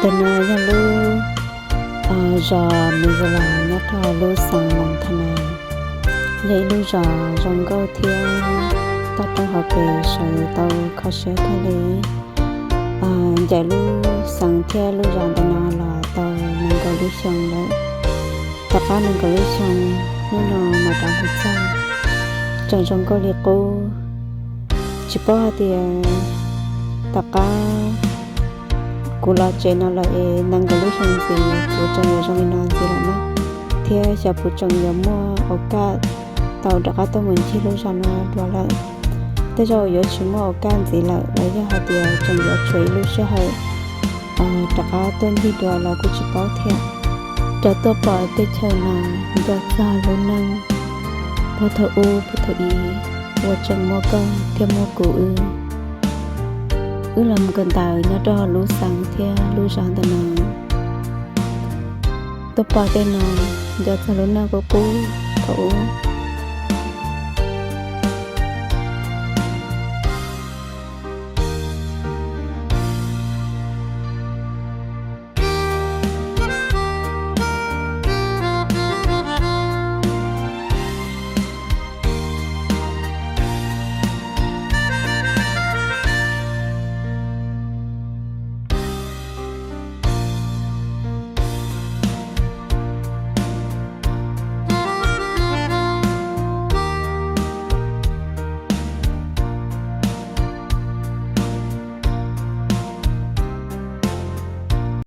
Ntawm no yog lub zos Missoula nyob rau lub xeev Montana, yog ib lub zos zoo nkauj thiab toj roob hauv pes sawv tau kho siab kawg li. Ncaim lub xeev thiab lub zos ntawm no los tau nees nkaum lub xyoo lawm. Tom qab nees nkaum lub xyoo, hnub no mas rov mus txog, tseem zoo nkauj li qub. Tsis paub hais tias tom qab kuv los tsev no lawm es nees nkaum lub xyoo ntxiv kuv tseem yuav zoo li no ntxiv lawm na, thiab xyov kuv tseem yuav muaj ua kaj tau rov qab tuaj mus ncig lub zos no dua lawm. Tej zaum yuav tsis muaj ua kaj ntxiv lawm los yog hais tias tseem yuav tshuav ib lub sij hawm rov qab tuaj ncig dua los kuj tsis paub thiab. Rov tuaj pom teb chaws no, nco txog lub neej puag thaum ub puag thaum i uas tseem muaj koj thiab muaj kuv wb, wb los mus kawm ntawv nyob rau lub xeev thiab lub zos ntawm no. Tuaj pom tej no, nco txog lub neej qub qub thaum ub.